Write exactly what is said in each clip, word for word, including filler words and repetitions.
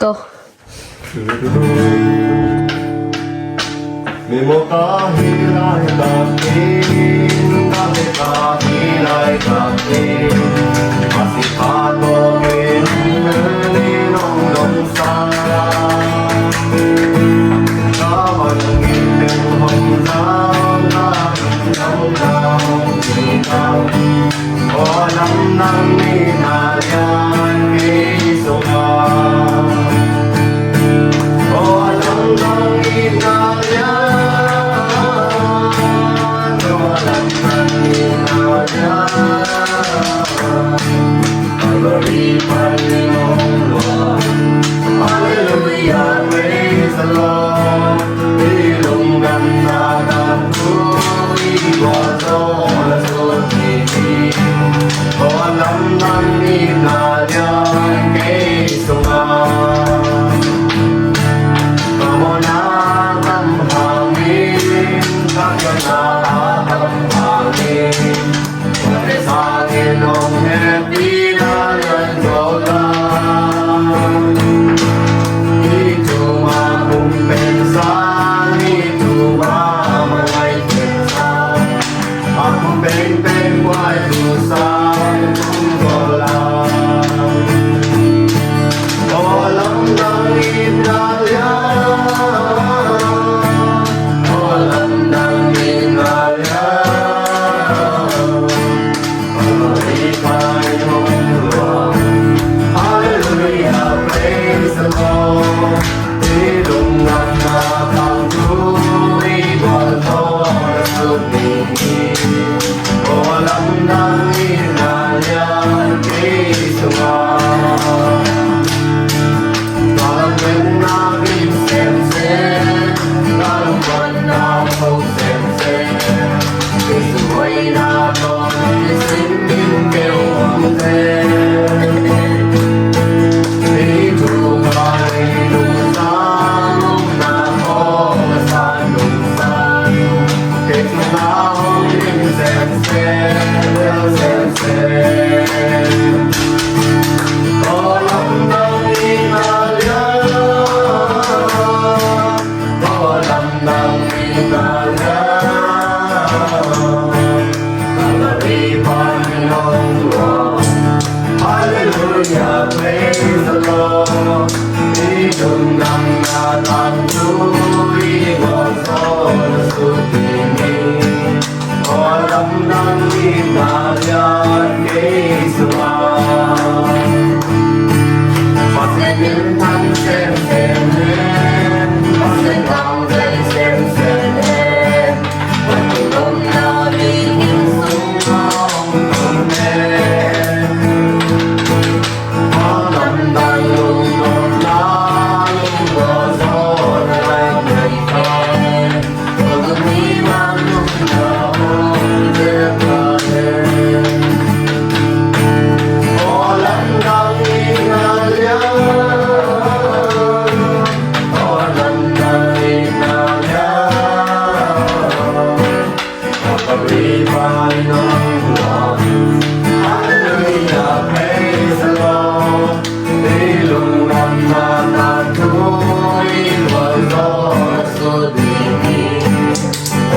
Toh. Mi mawk a hi laitakin, ka pek a hi laitakin, a si kha tawkin, ni nong dong sa. Ka van ngit teng hong zang, ka dong dong dong dong. Aw lamdang itna lian kei sungah. Aw lamdang itna lian, aw lamdang itna lian. Calvary pan hong luang. Hallelujah, praise the Lord. I lungdamna tangthu i gualzo na sut ni hi. Aw lamdang itna lian kei sungah. Ka mawhna tam hangin, ka khialhna tam hangin, Hallelujah, praise the Lord. I lungdamna tangthu i gualzo na sut ni hi. Aw lamdang itna lian kei sungah. Ka lamdang itna lian semsem, ka lamdang itna semsem. Hallelujah, praise the Lord. I lungdamna tangthu i gualzo na sut ni hi. Aw lamdang itna lian kei sungah. Pasian minthan semsem hen, Pasian tangthu semsem hen. Hallelujah, praise the Lord. I lungdamna tangthu i gualzo na sut ni hi.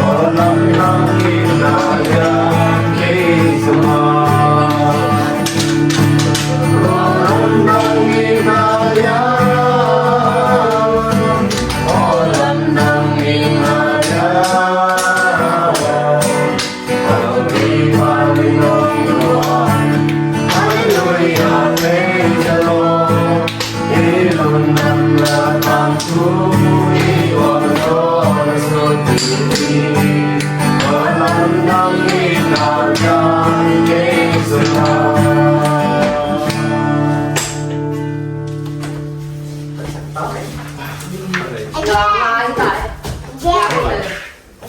Aw lamdang itna lian kei sungah. Aw lamdang itna lian. Aw lamdang itna lian.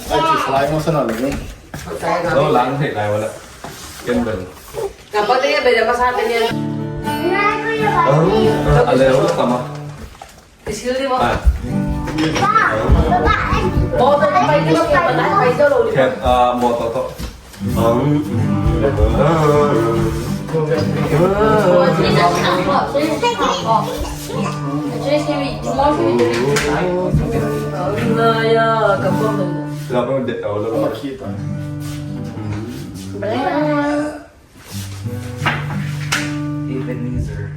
Ai, ci slide maw, sana lo ni. Lo lang thei lai wala. Ken bel. Ka pa te bel ma sa te ni. Ang, a le lo kama. Isil di mo. Ah. Mo to pa ni mo pa na pa lo. Ken, ah, mo to to. Ang. Mo to to. Ebenezer.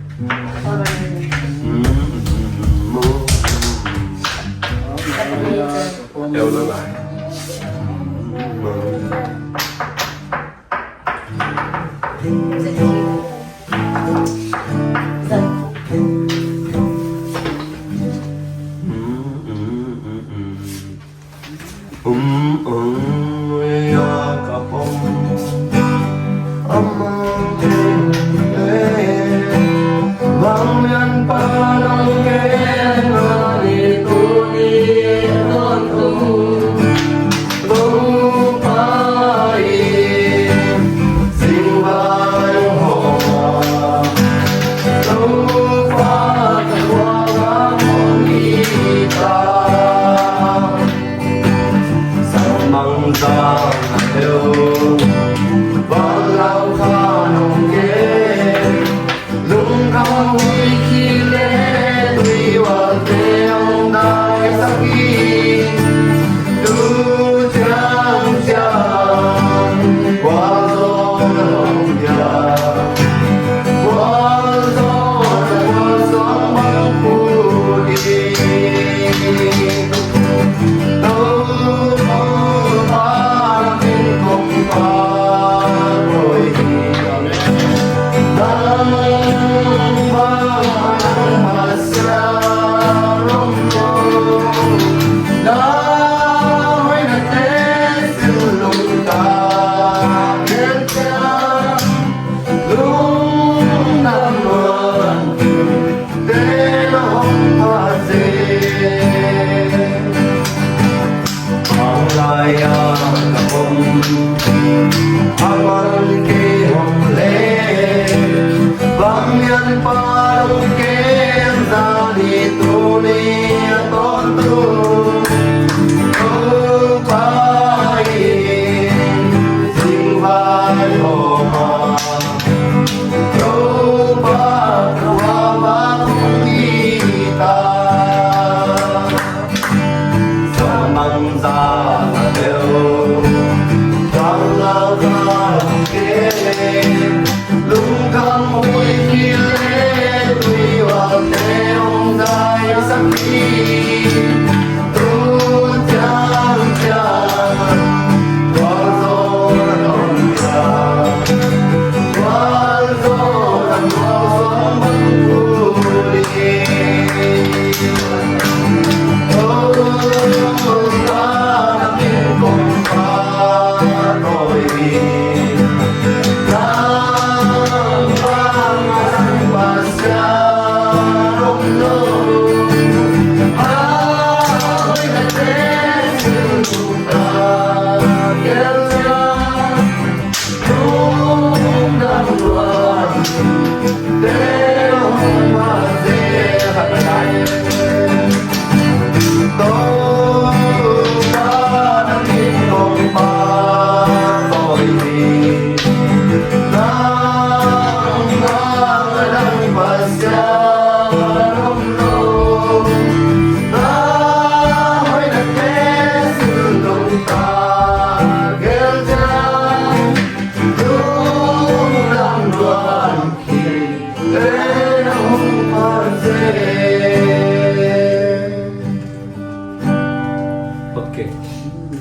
Okay.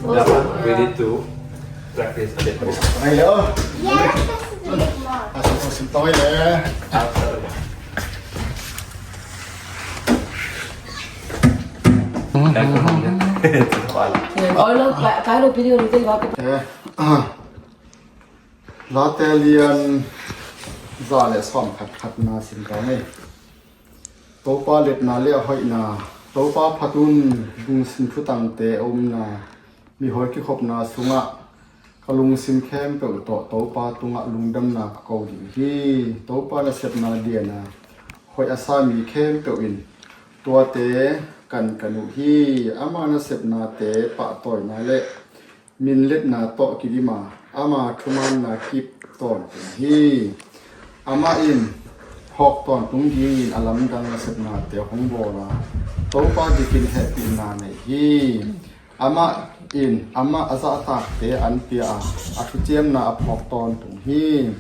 Now we need to practice a bit more. Hello. Late lian za le sawm khat khatna sim ta ni. Topa letna le a hoihna, Topa phatun lungsim thutangte a umna, mihawl kikhopna sungah ka lungsim khempeuh tawh Topa tungah lungdamna ka ko ding hi. Topa nasepna liana hoih a sa mi khempeuh in tuate kankan uh hi. Ama nasepnate pahtawina le minletna tawh kidim a, ama thumanna kip tawntung hi. Amah in phawk tawntung dingin a lamdang nasepnate hong bawl a, Topa dikin hehpihna nei hi. Amah in amah a zahtakte an pia a, a thuciamna a phawk tawntung hi.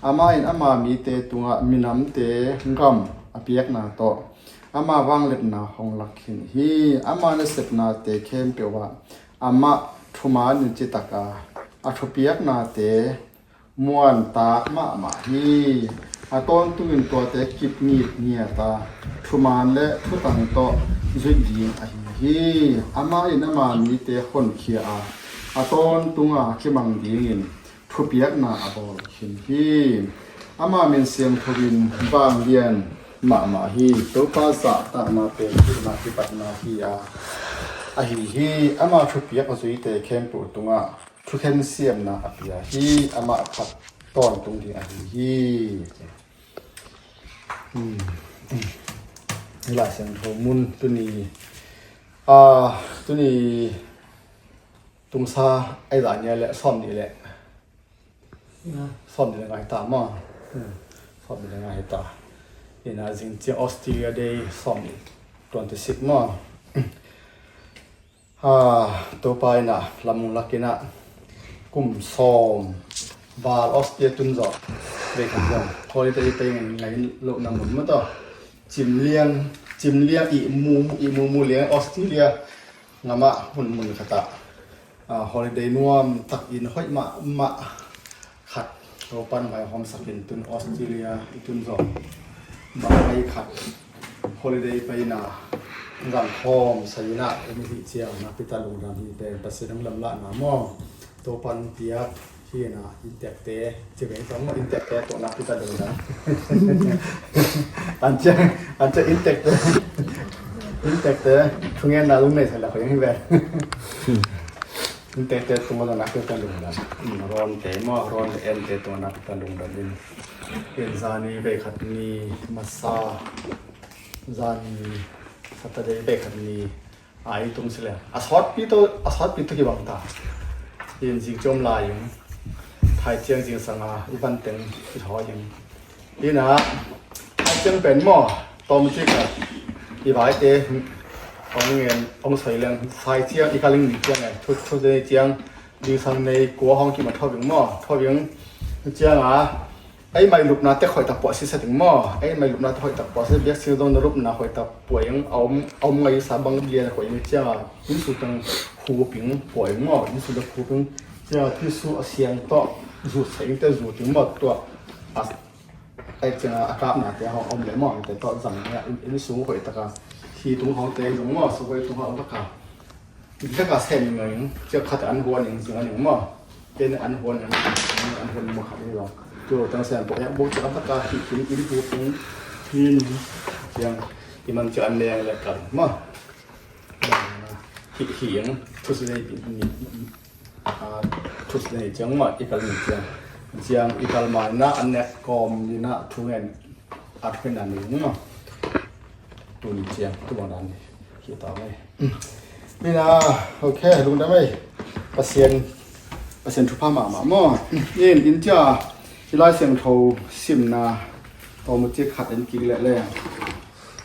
Amah in ama mite tungah minamte gam a piakna tawh ama vangliatna hong lak khin hi. Ama nasepnate khempeuh ah amah thumanin citak a, a thupiaknate muantak mahmah hi. A tawntungin tuate kip ngitngiat a, thuman le thutang tawh zuih ding ahi hi. Amah in ama mite honkhia a, a tawntunga kimang dingin thupiakna a bawl khin hi. Ama min siangtho in vanglian mahmah hi. Topa zahtakna pen kipatna hi a, ahi hi. Ama thupiak a zuite khempeuh tungah thukhen siamna a pia hi. Amah phat tawntung ding ahi hi. Hmm. Hih Lai Siangtho mun tuni, ah, tuni tungsa ai zah nia le sawm nih le sawm nih le nga hi ta maw. Hmm. Sawm nih le nga hi ta. Ina zing ciang Australia Day sawm nih, twenty six maw. Ha, Topa ina lamung lakinah kum sawm val Australia tun zawh vei khat zong holiday pei ngai lohna mun maw taw. Cimliang, cimliang ihmu, ihmu mu liang Australia ngamah mun mun khatah, ah, holiday nuam takin hoih mahmah khat Topan vaihawm sakin tun Australia i tun zawh bang mai khat holiday paina zang khawm saina en hih ciang nakpita lungdam hi pen Pasian hong lamlahna maw. Topan piak hi na inntekte ci veng tawh maw, inntekte tawh nakpita lungdam. An ciang, an ciang inntekte, inntekte thungenna lung nei sa la khoi hi ve. Inntekte tungah zong nakpita lungdam. Rawnte maw, rawn le ente tungah nakpita lungdam in. In zani vei khat ni masa, zani Saturday vei khat ni a i tung si le a sawtpi tawh, a sawtpi tawh kibang ta. In zing ciom lai in thai ciang zingsang a i van teng i thawi in. Ina thai ciang pen maw, tawm ci ka i vaite hong ngen hong soi leng, sai ciang i kaling ni ciang e, thu, thu ciang zingsang nei kua hong kima thawing maw, thawing ciang a ei mai lupna te khoih tak puah sisa ding maw, ei mai lupna te khoih tak puah sisa, biak sing zong na lupna khoih tak puah ing, a om, a om ngai sa bang lian khoih ing ciang a, insu tang khu ping puah ing maw, insu tang khu ping ciang a, tisu a siang tawh zut sa ing te zut ing maw, tua a ai ciang a kapna te hong om le maw, te tawh zang in, in sung hoih taka hi tung hong te zong maw, sung hoih tung hong taka, taka sem ing ing, ciak khat an huan ing zing an ing maw, ken an huan ing, an huan maw khat ing zong, tu tang sem pok yak bok ciak taka hi king in hu tung hin, ciang i man ciak an leng le kal maw, hi, hi ing, tu si le ni. Ah, thus nei ciang maw, i kal ni ciang. Ciang i kal ma ina an nek kawm ina thungen a thungen an ni maw. Tuni ciang, tu bang dan ni. Hi ta mai. Ina, ok, lungdam ei. Pasian, Pasian thupha mahmah maw. In, in cia, i Lai Siangtho simna, tawm mu ciak khat in kik leh le.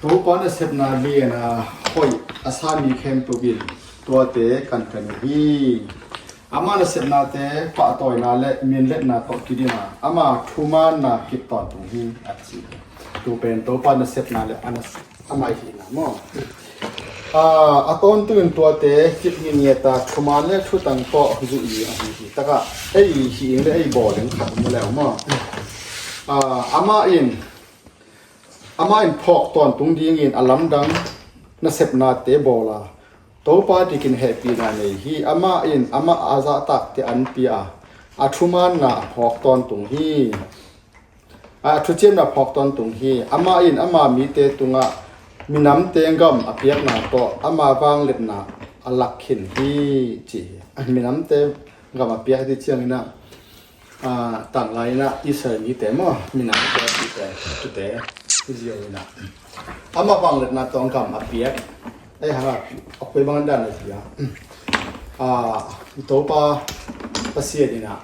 Topa nasepna lian a hoih a sa mi khempeuh in tuate kankan uh hi. Ama nasepnate pahtawina le minletna tawh kidin a, ama thumaanna kip tawntung hi, a ci. Tu pen Topa nasepna le a nas-, ama hihna maw. A, a tawntung in tuate kip ngitngiat a, thumaan le thutang tawh zuih ding ahi hi. Takah ei hih ing le ei bawl ing khat mu leu maw. A, amah in Amah in phawk tawntung dingin a lamdang nasepnate bawl a, Topa dikin hehpihna nei hi. Amah in amah a zahtakte an pia a, a thumaanna a phawk tawntung hi. A thuciamna a phawk tawntung hi. Amah in ama mite tungah minamte gam a piakna tawh ama vangliatna a lak khin hi, ci hi. Minamte gam a piak ding ciangin ah, ah, tanglai in ah Israel mite maw, minamte, mite, tute, Israel in ah, ama vangliatna tawh gam a piak. Ei hang a, a koi bang dan a zia. Ah, Topa Pasian in ah,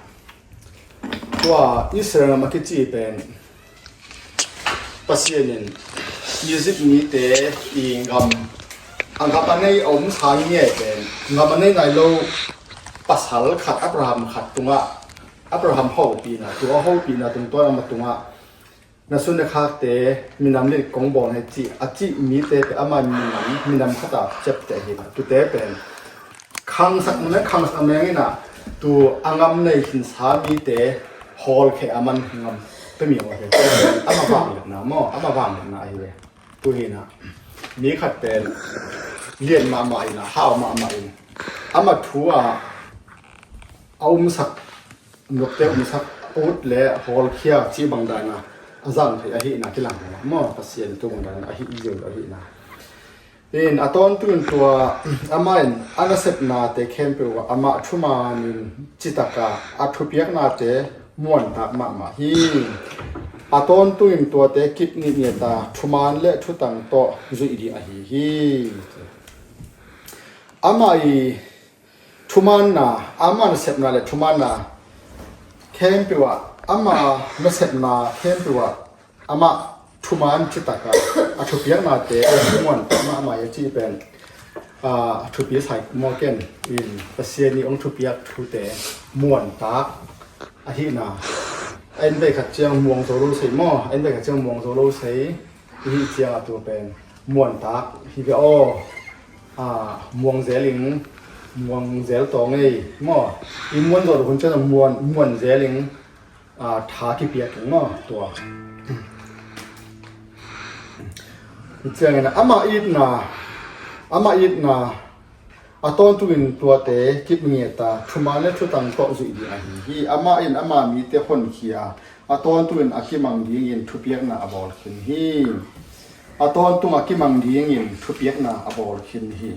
tua Israel gam a kici pen, Pasian in Egypt mite i gam, a gam a nei a om sang nge pen, gam a nei nai lo pasal khat, Abraham khat tungah, Abraham hopihna, tua hopihna tungtawn amah tungah na sun na khakte minam lit kong bawl hi cih a cih mite pen ama minam, minam khat a ciapteh hi. Tute pen khangsak mah, khangsak mah in ah, tu a gam nei khinsa mite hawlkhia a man gam pia mi aw hi. Ama vangliatna maw, ama vangliatna ahi ve. Tu hi in ah, mi khat pen lian mahmah in ah, hau mahmah in, ama thu a a umsak, nuakte umsak, ut le hawlkhia cih bang dan a a zang thei ahihna kilang maw, Pasian tu bang dan a ahi zia ahihna. In a tawntungin tua, amah in a nasepnate khempeuh ah amah thumanin citak a, a thupiaknate muantak mahmah hi. A tawntungin tuate kip ngiatngiat a, thuman le thutang tawh zuih ding ahi hi. Amah i thumaanna, ama nasepna le thumaanna khempeuh ah, ama nasepna khempeuh ah amah thuman citak a, a thupiaknate muan mahmah hi a cih pen, a thupi sai maw, ken in Pasian i hong thupiak thute muantak ahihna. A inn veikhat ciang muang zo lo sei maw, a inn veikhat ciang muang zo lo sei. Ihi ciang a tu pen muantak hi ve aw. A, muang zel ing, muang zel tawng ei maw. I muan zawh hun ciang a muan, muan zel ing, a, tha kipiak ing maw, tua. Hi ciangin amah itna, amah itna, a tawntungin tuate kip ngiat a, thuman le thutang tawh zuih ding ahi hi. Amah in ama mite honkhia a, a tawntungin a kimang dingin thupiakna a bawl khin hi. A tawntung a kimang dingin thupiakna a bawl khin hi.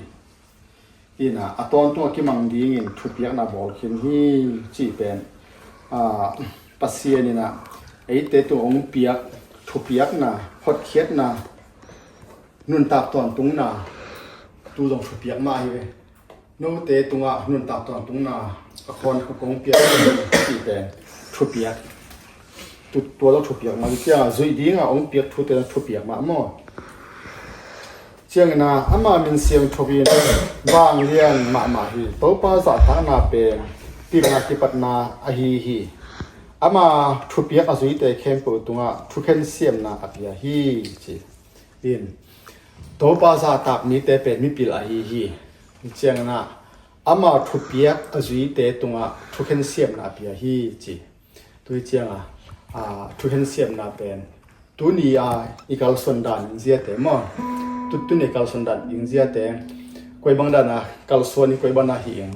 Ina, a tawntung a kimang dingin thupiakna a bawl khin hi, cih pen, a, Pasian in ah eite tung hong piak thupiakna, hotkhiatna, nuntak tawntungna, tu zong thupiak mah hi ve. Note tungah nuntak tawntungna a khawn kong piak, cih pen thupiak. Tu, tua zong thupiak mah hi. Cia zuih dingah hong piak thute thupiak mah maw. Ciangin ah ama min siangtho in vanglian mahmah hi. Topa zahtakna pen pilna kipatna ahi hi. Ama thupiak a zuite khempeuh tungah thukhen siamna a pia hi, ci. In, Topa zahtak mite pen mipil ahi hi. Ciangin ah ama thupiak a zuite tungah thukhen siamna a pia hi, ci. Tui ciangah, a, thukhen siamna pen tuni a i kalsuan dan in ziate maw. Tu, tuni a i kalsuan dan in ziate, koi bang dan a kalsuan i, koi bang a hi ing.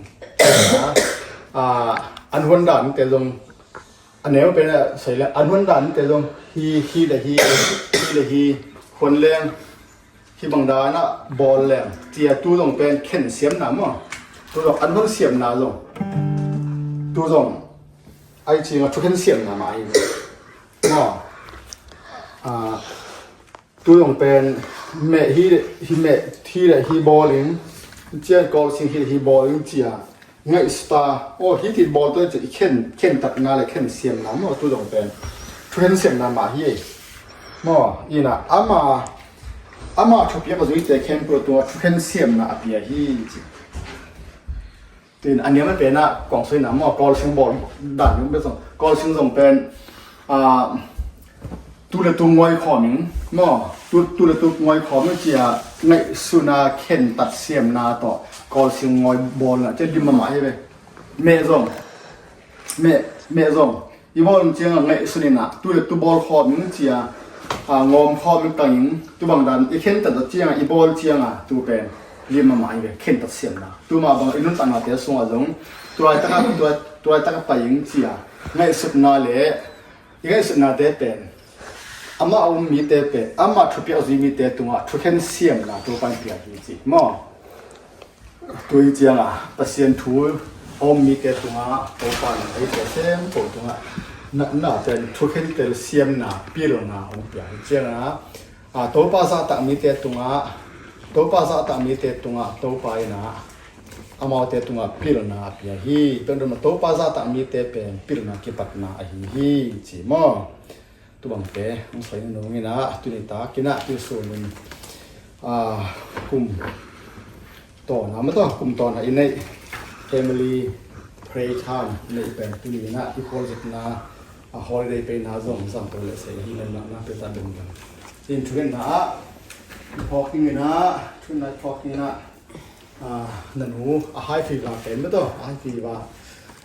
A, an huan dan te zong, a neu pen a sei le, an huan dan te zong hi, hi le hi, hi le hi, huan leng, hi bang dan a bawl leng, cia tu zong pen khen siamna maw. Tu zong an huan siamna zong, tu zong ai cing a thukhen siamna mah hi maw. A, tu zong pen meh hi, hi meh hi le hi bawl ing, cia kawlsing hi le hi bawl ing, cia ngaihsut a, aw, hi ti bawl tawh cia i khen, khentatna le khen siamna maw, tu zong pen thukhen siamna mah hi. Maw, ina, ama, ama thupiak a zuite khempeuh tungah thukhen siamna a pia hi, ci. Tin, a niam a pen ah kong soi na maw, kawlsing bawl dan ding pen zong, kawlsing zong pen, a, tu le tu ngawi khawm ing maw, tu, tu le tu ngawi khawm ing, cia ngaihsutna khentat siamna tawh kawlsing ngawi bawlna cia dim mahmah hi ve. Meh zong, meh, meh zong i bawl ciangah ngaihsut in ah, tu le tu bawl khawm ing, cia, a, ngawm khawm ing, kang ing, tu bang dan i khentat zawh ciangah, i bawl ciangah tu pen lim mahmah hi ve, khentat siamna. Tu mah bang i nuntaknate sungah zong, tu laitakah, tu lai, tu laitakah pai ing, cia ngaihsutna le i ngaihsutnate pen, amah a um mite pen, amah thupiak a zui mite tungah thukhen siamna Topa in piak hi, ci maw. Tui ciangah Pasian thu a um mite tungah Topa in eite sempo tungah na, na pen thukhen tel siamna, pilna hong pia hi. Ciangah, a, Topa zahtak mite tungah, Topa zahtak mite tungah Topa in ah amaute tungah pilna a pia hi. Pen dum a Topa zahtak mite pen pilna kipatna ahi hi, ci maw. Tubangte ang sai nung ina tuni ta kina tu sun in, ah, kum tawna ma tawh kum tawna i neih family prayer time i neih pen tuni ina i khual zikna, a holiday peina zong zang to le sei hi na na pe ta dong dong. Tin thu ina i phawk ing ina thu ina i phawk ing ina, ah, na nu a high fever pen ma tawh a high fever.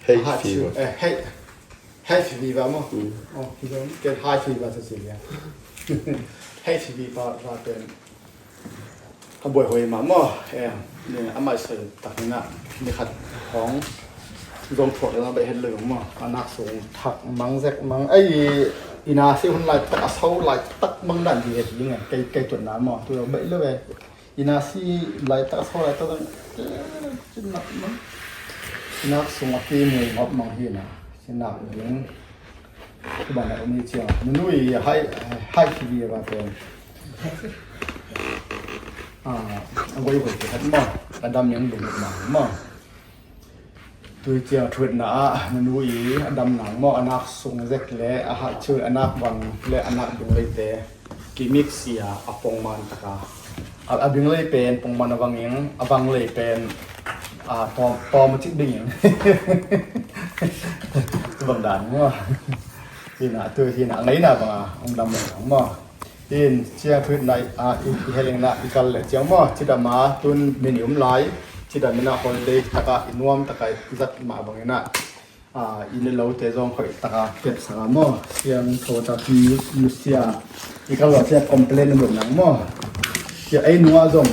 Hay fever. Eh, hay hay fever ma. Oh, ke high fever sa sili. Hay fever pa pa pen a buai hoi ma maw. Eh, a mai soi tak ina ni khat hong zong thuak le na bai het lo maw. A nak sung thak mang zek mang ai ina si hun lai tak a sau lai tak mang dan di het ding. Kei kei tuan na maw tu bai lo ve. Ina si lai tak a sau lai tak cin nak mang. Ina sung a ki mui ngop mang hi na. Cin nak ding. Kuba na umi ciang nunui hai hai ki bi ba pen. Ah, a goi goi ki hat ma. A dam yang dum ma ma. Tui ciang thuitna ah nunui a dam nang maw a nak sung zek le a hat ciu a nak bang le a nak bung leite. Kimik sia a pongman taka. A, a bing lei pen pongman a vanging a vang lei pen a tom tom a cik binging. Bang dan maw. Hina tu hina ngai na bang a ong dam nang maw. In ciang thuitna a i helingna i kal le ciang maw cidam a tun min i um lai. Cidam ina holiday taka i nuam taka i zat mah bang ina. Ah, i ne lo te zong khoi taka kep sanga maw. Siang tho tak mi musia i kal lo cia complain lo nang maw. Cia ei nua zong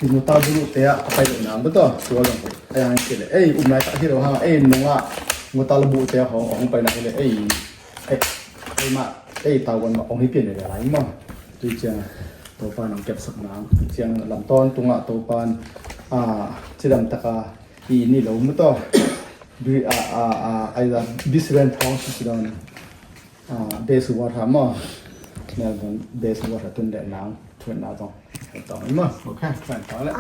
i nuta bulu te a pai lo nang beto. Tua zong khoi ai ang kile ei um lai tak hi lo hang ei nunga nuta lo bu te hong hong pai na kile ei. Ei, ei ma ei tau wan ma ong hi pian le lai maw. Tui ciang Topan ang kep sak nang. Ciang lam ton tunga Topan ah cidam taka i ni lo mu to. Bi a a a ai da bisren thong si don. Ah, base water maw. Melbourne base water tun de nang tun na zong. Tong maw. Okay, fine, tong le.